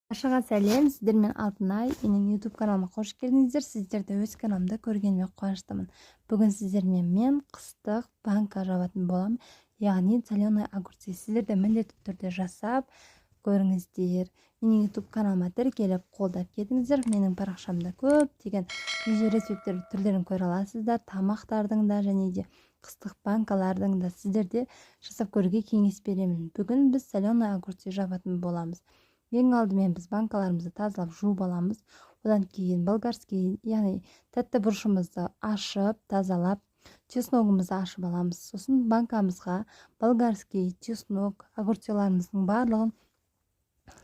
Баршаға сәлем! Сіздермен Алтынай. Менің YouTube каналыма қош келдіңіздер! Сіздерді өз каналымда көргеніме қуаныштымын. Бүгін сіздермен мен қыстық банка жабатын боламын, яғни соленый огурцы. Сіздер де міндетті түрде жасап көріңіздер. Менің YouTube каналыма тіркеліп, қолдап кетіңіздер. Менің парақшамда көптеген видео рецепттер түрлерін көре аласыздар, тамақтардың да және де қыстық банкалардың да. Сіздер де жасап көруге кеңес беремін. Бүгін біз соленый огурцы жабатын боламыз. Ең алдымен біз банкаларымызды тазалап, жуып аламыз. Одан кейін болгарский, яғни тәтті бұрышымызды ашып, тазалап, чесногымызды ашып аламыз. Сосын банкамызға болгарский, чеснок, огурцыларымыздың барлығын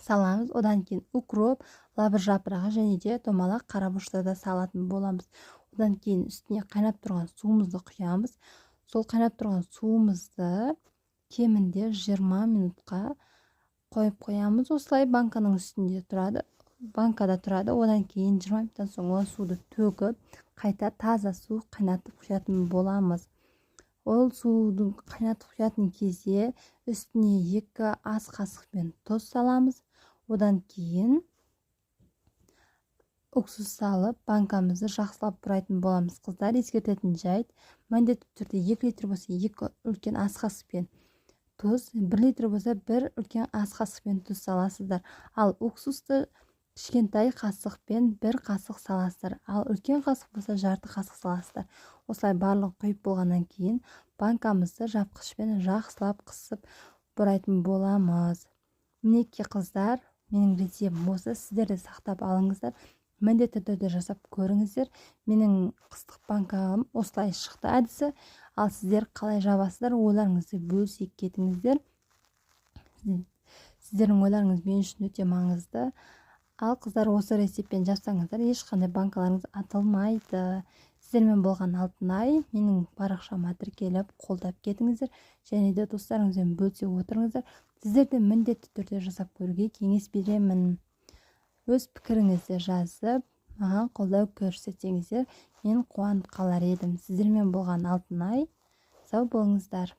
саламыз. Одан кейін укроп, лавр жапырағы және де домалақ қара бұрышты да салатын боламыз. Одан кейін үстіне қайнап тұрған суымызды құямыз. Сол қайнап тұрған суымызды кемінде 20 минутқа қойып қоямыз. Осылай банканың үстінде тұрады, банкада тұрады. Одан кейін 20 минуттан соң ол суды төгіп, қайта таза су қайнатып құятын боламыз. Ол суды қайнатып құятын кезде үстіне 2 ас қасықпен тұз саламыз. Одан кейін уксус салып, банкамызды жақсылап бұрайтын боламыз. Қыздар, ескертетін жайт: міндетті түрде 2 литр болса, 2 үлкен ас қасықпен тұз, 1 литр болса, 1 үлкен ас қасықпен тұз саласыздар. Ал уксусты кішкентай қасықпен 1 қасық саласыздар, ал үлкен қасық болса, жарты қасық саласыздар. Осылай барлығын құйып болғаннан кейін банкамызды жапқышпен жақсылап қысып бұрайтын боламыз. Мінекей, қыздар, менің рецептім осы. Сіздер де сақтап алыңыздар, міндетті түрде жасап көріңіздер. Менің қыстық банкам осылай шықты әдісі. Ал сіздер қалай жабасыздар? Ойларыңызды бөлісе кетіңіздер. Сіздердің ойларыңыз мен үшін өте маңызды. Ал, қыздар, осы рецептпен жапсаңыздар, ешқандай банкаларыңыз атылмайды. Сіздермен болған Алтынай. Менің парақшама тіркеліп, қолдап кетіңіздер және де достарыңызбен бөлісе отырыңыздар. Сіздер де міндетті түрде жасап көруге кеңес беремін. Өз пікіріңізді жазып, маған қолдау көрсетсеңіздер, мен қуанып қалар едім. Сіздермен болған Алтынай. Сау болыңыздар!